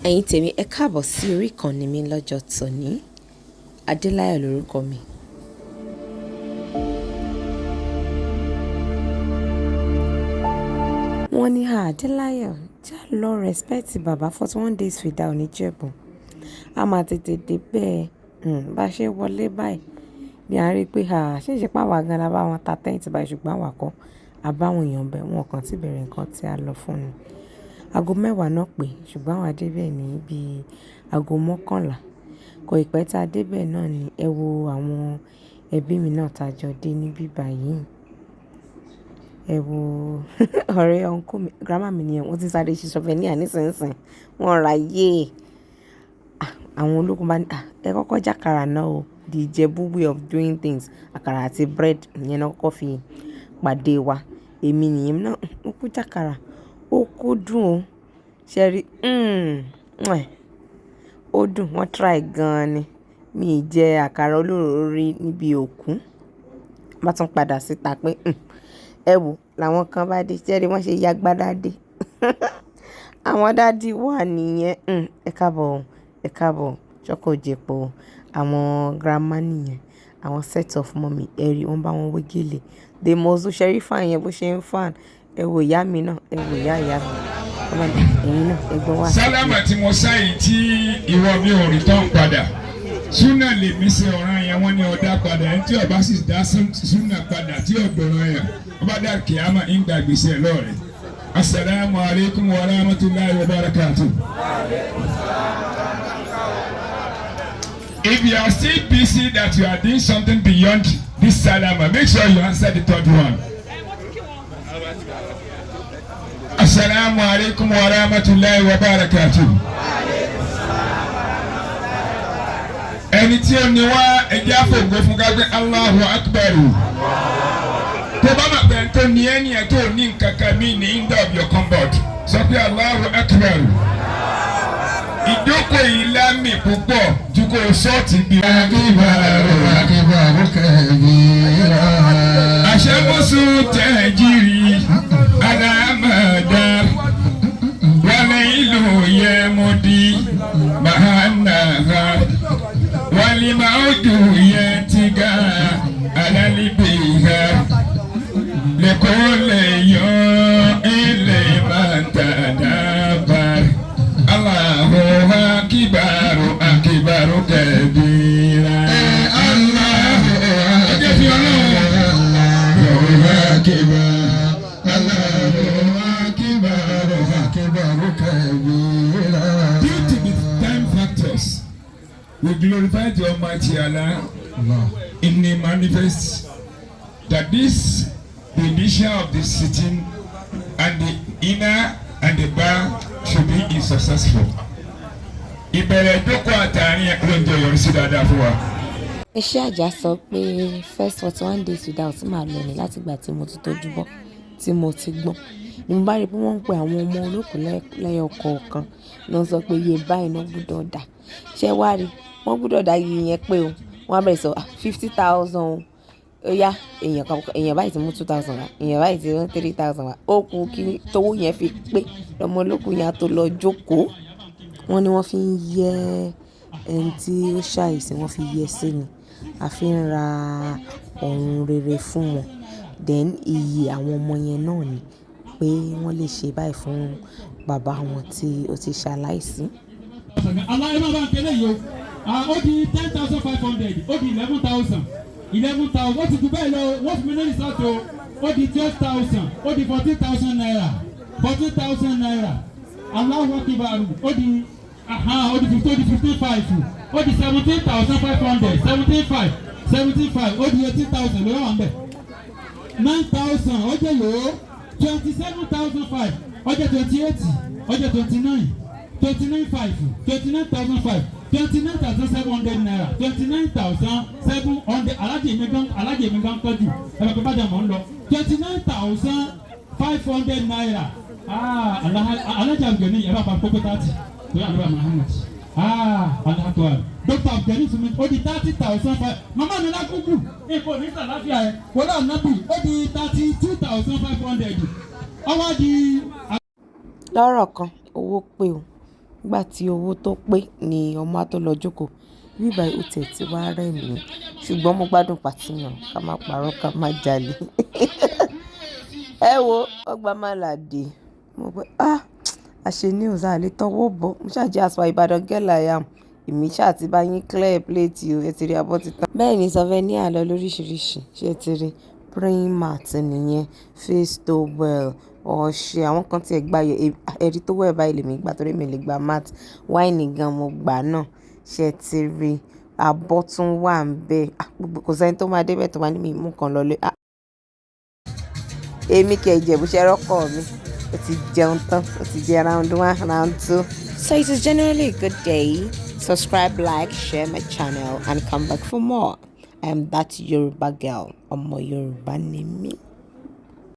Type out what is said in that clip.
Ẹ̀yin tèmi, ẹ káàbọ̀ sí orí ìkànnì mi lọ́jọ́ tòní. Adéláyọ̀ lórúkọ mi. Wọ́n ní Adéláyọ̀, já lọ respect bàbá 41 days without Oníjẹ̀bù. A máa tètè dé bẹ́ẹ̀. Bá ṣe wọlé báyìí ni a rí pé ṣé ìṣe pé àwa gan la bá wọn ta tent báyìí, ṣùgbọ́n àwa kọ́. A bá àwọn èèyàn bẹ̀, wọ́n kàn tí bẹ̀rẹ̀ nǹkan tí a lọ fún ni. Aago 10 náà pé, ṣùgbọ́n àwa dé bẹ̀ ní bí aago 11. Kò ì pẹ́ tí a dé bẹ̀ náà ni ẹ wo àwọn ẹbí mi náà tá jọ dé níbí báyìí. Ẹ wo ọ̀rẹ́ uncle mi, grandma mi nìyẹn, wọ́n ti sáré ṣe souvenir nísinsìnyí. Wọ́n ra yé. Àwọn ológun bá ní, ẹ kọ́kọ́ jẹ àkàrà náà o. The Ìjẹ̀bú way of doing things. Àkàrà àti bread ìyẹn náà kọ́kọ́ fi pàdé wa. Èmi nìyẹn náà, mo kú jẹ àkàrà. Ó kú dùn o. Ṣé ẹ rí? Ó dùn, wọ́n try gan ni. Mi ì jẹ àkàrà olóró rí níbi òkú. Bá tún padà síta pé, ẹ wò, làwọn kan bá dé. Ṣé ẹ rí wọ́n ṣe ya gbádá dé. Àwọn daddy wà nìyẹn. Ẹ káàbọ̀ o, ẹ káàbọ̀. Ṣọ́kọ̀ jẹpo. Àwọn grandma nìyẹn. Àwọn set of mummy, ẹ rí, wọ́n bá wọn wé gèlè. They must do ṣé rí fan yẹn bó ṣe ń fan. Ẹ wo ìyá mi náà, ẹ wo ìyá ìyá mi. Wọ́n bá ní, ẹ̀yin náà, ẹ gbọ́ wá sí. Sálámà tí mo sáyìí tí ìwọ mi ò rí tán padà, súnà lèmi ṣe ọ̀ràn yẹn, wọ́n ní ọ̀dà padà. Ẹni tí ọba sì dá súnà padà tí ọ̀gbọ̀ràn yẹn ọba dá kìámà ń gba gbèsè lọ́ọ̀rẹ́. Asalaamu alaykum wa rahmatulahi wa barakatu. If you are still busy that you are doing something beyond this salama, make sure you answer the third one. Asalaamu alaykum wa rahmatulahi wa barakatu. Ẹni tí ó ní wá, ẹjẹ́ àfọ̀gbọ́ fún ká gbé Allahu Akbar. Tó bá ma pẹ́ tó ní ẹni ẹ̀ tó ní nǹkan kan mí ní end of your cupboard, sọ pé Allahu Akbar. Ìjókòó yìí lámì púpọ̀ ju kó o sọ́ọ̀tì bí. أكبر كبيرا. Àṣẹ́mùsù tẹ̀jìrì alámàdá wàlẹ̀ ìlú yẹmúdí màhánàhà wàlìmáwùdù yẹtìgà alálìbìhà lẹ́kọ́lẹ̀ yọ ilé màtàdàbà. Allahu akibaru akibaru kabira. الله Ẹ jẹ́ fi Ọlọ́run. أكبر، الله أكبر أكبر كبيرا. Due to the time factors, we glorify the Almighty Allah الله in a manifest that this, the initial of the sitting and the inner and the bar should be successful. Ìbẹ̀rẹ̀ ìjókòó àtàrin oúnjẹ yọrí sí dáadáa fún wa. Iṣẹ́ àjà sọ pé first 41 days without tí màá lọ ní látìgbà tí mo ti tójú bọ́, tí mo ti gbọ́n. Ni mo bá rí pé wọ́n ń pe àwọn ọmọ olókùú lẹ́yọ kọ̀ọ̀kan, ló ń sọ pé iye báyìí náà gbọdọ̀ dà. Ṣé wá rí? Wọ́n gbọdọ̀ dá iye yẹn pé o. Wọ́n á bẹ̀rẹ̀ sọ 50,000 o. Ó yá, èèyàn kan, èèyàn báyìí ti mú 2,000 wá, èèyàn báyìí ti mú 3,000 wá. Ó kú kí tówó yẹn fi pé lọ́mọ olókùú yẹn á tó lọ jókòó. Wọ́n ní wọ́n fi ń yẹ ẹni tí ó ṣàìsàn, wọ́n fi yẹ sí ni. A fi ń ra ọ̀run rere fún wọn. Then iyì àwọn ọmọ yẹn náà ni pé wọ́n lè ṣe báyìí fún bàbá wọn tí ó ti ṣaláìsí. Aláyé máa bá ń kélé yìí o. Ó di 10,500, ó di 11,000, 11,000, ó ti jù bẹ́ẹ̀ lọ. Wọ́n fún mi ní result o. Ó di 12,000, ó di ₦14,000, ₦14,000. Allahu Akbar. Ó di ó di 15, ó di 15 5, ó di 17,500, 17 5, 17 5, ó di 18,000 ló wà ń bẹ̀. 9,000, ó jẹ́ yòó 27,500, ó jẹ́ 28, ó jẹ́ 29, 29 5, 29,500, ₦29,700, 29,700. Alájẹ mi gan, alájẹ mi gan tọ́jú ẹ bá pẹ́ bá dà mọ́ ń lọ. ₦29,500. Ah, alájà Abdulgani, ẹ bá pa kókó 30 tó yà lóra Muhammad. Ah, alakọ Dr. Abdulgani fún mi, ó di 30,500. Mama mi lákòókò nǹkan ò ní sàláfíà ẹ wọlé ànábì. Ó di 32,500, ọwọ́ di. Lọ́rọ̀ kan, owó pé o. Nígbà tí owó tó pé ni ọmọ á tó lọ jókòó. Ibi báyìí ó tiẹ̀ ti wá rẹ̀ mí. Ṣùgbọ́n mo gbádùn party náà. Ká má parọ́, ká má jalè. Ẹ wo, ọgbà má là dé. Mo pé, ah! A ṣe news, a lè tọwọ́ bọ̀. Mo ṣà jẹ́ as per Ìbàdàn girl I am. Èmi ṣà ti bá yín clear plate o, ẹ ti rí abọ́ títàn. Bẹ́ẹ̀ ni souvenir lọ lóríṣiríṣi. Ṣé ẹ ti rí? Praying mat nìyẹn, face towel, ọṣẹ, àwọn kan tí ẹ gba ẹ̀rí towel báyìí lèmi gbà torí mi lè gba mat. Wáìnì gan mo gbà náà. Ṣé ẹ ti rí? Abọ́ tún wà níbẹ̀. Ah, gbogbo kò sí ẹni tó máa dé bẹ́ẹ̀ tó máa ní mi mú kan lọlé. Ah! Èmi kì í Ìjẹ̀bú ṣẹ́ rọ́kọ̀ mi. Ó ti jẹun tán, ó ti jẹ round one, round two. So it is generally a good day. Subscribe, like, share my channel and come back for more. I am that Yoruba girl. Ọmọ Yorùbá ni mí.